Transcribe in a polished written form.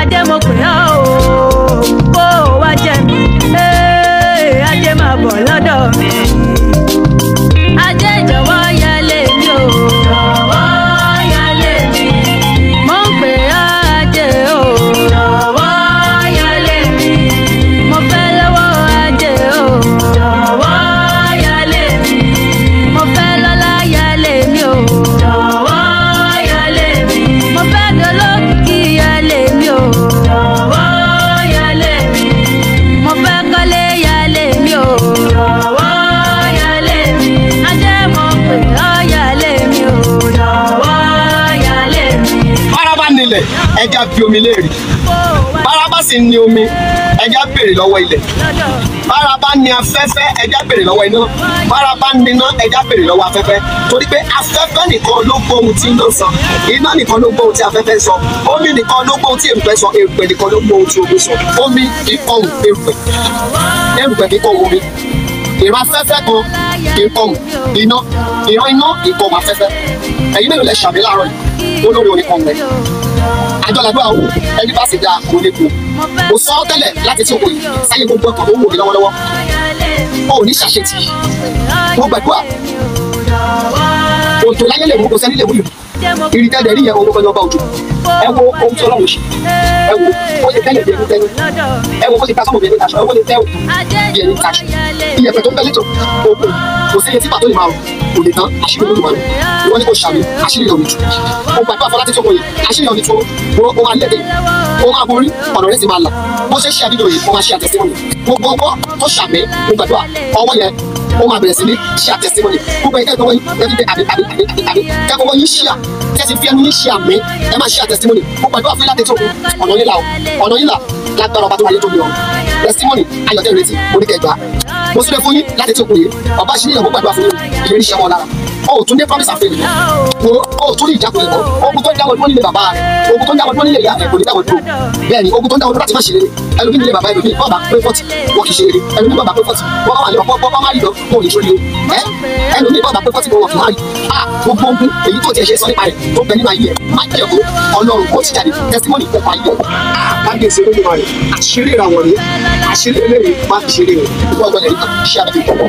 Ajé mo pè ọ́ o, kó o wá jẹ mi. Ajé máa bọ̀ lọ́dọ̀ mi. Ajé jọ̀wọ́ yálé mi o. Jọ̀wọ́ yálé mi. Mo ń pè ọ́ ajé o. Jọ̀wọ́ yálé mi. Mo fẹ́ lọ́wọ́ ajé o. Jọ̀wọ́ yálé mi. Mo fẹ́ lọ́lá yálé mi o. Jọ̀wọ́ yálé mi. Mo fẹ́ dolókìkí yálé mi o. Jọ̀wọ́ yálé mi. Mo fẹ́ kọ́lé yálé mi o. Jọ̀wọ́ yálé mi. Ajé mo pè ọ́ yálé mi o. Jọ̀wọ́ yálé mi. Bárabá nílẹ̀, ẹja fi omi léèrè. Bárabá sì ní omi, ẹja béèrè lọ́wọ́ ilẹ̀. Bárabá ní afẹ́fẹ́, ẹja béèrè lọ́wọ́ iná. Bárabá níná, ẹja béèrè lọ́wọ́ afẹ́fẹ́. Torí pé afẹ́fẹ́ nìkan ló gbọ́ ohun tí iná sọ, iná nìkan ló gbọ́ ohun tí afẹ́fẹ́ sọ, omi nìkan ló gbọ́ ohun tí erùpẹ̀ sọ, erùpẹ̀ nìkan ló gbọ́ ohun tí omi sọ. Omi kì í kọ̀hùn erùpẹ̀, erùpẹ̀ kì í kọ̀hùn omi. Ìran afẹ́fẹ́ kan kì í kọ̀hùn iná, ìran iná kì í kọ̀hùn afẹ́fẹ́. Ẹ̀yin mélòó lẹ ṣàmì láàárọ̀ yìí? Olórí oníkan rẹ̀. Àjọlàdúrà o, ẹni bá sì dáa kò lè kú. Mo sọ ọ́ tẹ́lẹ̀ láti tí o kò yìí sáyé gbogbo ọkàn tó ń wò mí lọ́wọ́lọ́wọ́. O ò ní ṣàṣetì. Mo gbàdúrà. Òjò láyé lè mú, kò sẹ́ni lè mú ìlú. Ìrìtẹ́lẹ̀ rí yẹn owó kan ní ọba òjò. Ẹ wo ohun tí Ọlọ́run ṣe. Ẹ wo ó ṣe tẹ́lẹ̀ bí ẹni tẹ́lẹ̀. Ẹ wo bó ṣe ta sọ́mọ̀ bí ẹni taṣọ. Ẹ wo bó ṣe tẹ́ òkú bí ẹni taṣọ. Iyẹ̀pẹ̀ tó ń bẹ létò òkun kò sí iye tí pàtó lè máa rò kò lè tán àṣírí Olódùmarè. Ìwọ ni kò ṣàmì àṣírí rẹ̀ ò ní tú. Mo gbàdúrà fọlá títí òkun yìí àṣírí rẹ̀ ò ní tú. Ó máa lẹ́tẹ̀, ó máa borí, ọ̀nà rẹ̀ sì máa là. Bó ṣe ṣe àdídò yìí, ó máa ṣe àtẹ̀síwọ̀n. Gbogbo ọwọ́ tó ṣàmì, mo gbàdúrà ọwọ́ yẹn ó máa bẹ̀rẹ̀ sí ní ṣe àtẹ̀síwọ̀n. Gbogbo ẹ̀ka ìgbọ́wọ́ yín ẹbí pé àbí àbí àbí àbí àbí kẹ́kọ̀ọ́ yín ṣíà tẹ́sí fi ẹnu yín ṣe àmì ẹ máa ṣe àtẹ̀síwọ̀n. Mo gbàdúrà fún ilé àtẹ̀síwọ̀n ọ̀nà yín là o, ọ̀nà yín là lágbára ọba tó wáyé tó ní ọ̀run. Testimony ayọ̀tẹ̀ ìrètí oníkẹgbà. Mo súnlẹ̀ fún yín láti tí ó kún yìí. Ọba ṣílẹ̀ mo gbàdúrà fún yín ìrírí iṣẹ́ wọn lára. O ò tún ní promise and fail mọ́. O ò tún ní ìjákulẹ̀ mọ́. Ogun tó ń dáwọ́ dúró nílé bàbá rẹ̀. Ogun tó ń dáwọ́ dúró nílé ìyá rẹ̀ kò ní dáwọ́ dúró. Bẹ́ẹ̀ni, ogun tó ń dáwọ́ dúró láti má ṣe rere. Ẹlòmíì nílé bàbá ẹlòmíì bọ́ọ̀bà pé 40 wọ́n kì í ṣe rere. Ẹlòmíì bọ́ọ̀bà pé 40 wọ́n bá wà ní ọ̀pọ̀ bọ́ má rí lọ wọn ò ní ṣoríire. Ẹlòmíì bọ́ọ̀bà pé 40 wọ́n kì í má rí. Gbogbo ogun èyí tó tiẹ̀ ṣe sọ nípa rẹ̀ tó bẹ nínú ayé ẹ̀ má jẹ́ kó Ọlọ́run kó ti jáde testimony kó pa ayé ẹ̀. Kábíyèsí Olódùmarè, àṣírí ìràwọ̀ rèé, àṣírí eléyìí má fi ṣeré o. Ìwọ ọgbọ́n ẹ̀rí kan ṣé àbí ìkọ̀kọ̀.